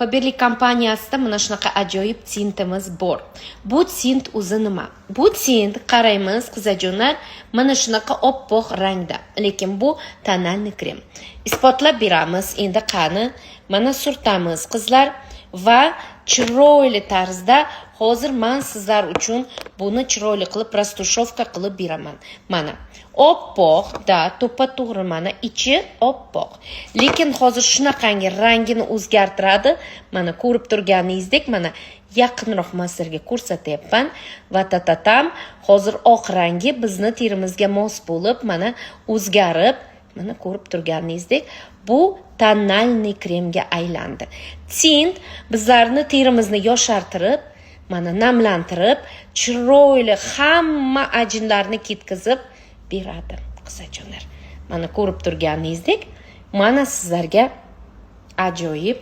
Faberlic kompaniyasida mana shunaqa ajoyib tintimiz bor. Bu tint o'zi nima? Bu tint, qaraymiz, qizajonlar, mana shunaqa oppoq rangda, lekin bu тональный krem. Isbotlab beramiz endi. Qani, mana surtamiz, qizlar, va chiroyli tarzda hozir man sizlar uchun buni chiroyli qilib растушёвка qilib beraman. Mana, oppoq da, to'ppa to'g'ri, mana ichi oppoq, lekin hozir shunaqangi rangini o'zgartiradi. Mana, ko'rib turganingizdek, mana yaqinroq man sizlarga ko'rsatyapman va tatatam, hozir oq rangi bizni terimizga mos bo'lib, mana o'zgarib, mana ko'rib turganingizdek, bu тональный kremga aylandi. Tint bizlarni terimizni yoshartirib, mana namlantirib, chiroyli hamma ajinlarni ketkazib beradi, qizajonlar. Mana ko'rib turganingizdek, mana sizlarga ajoyib.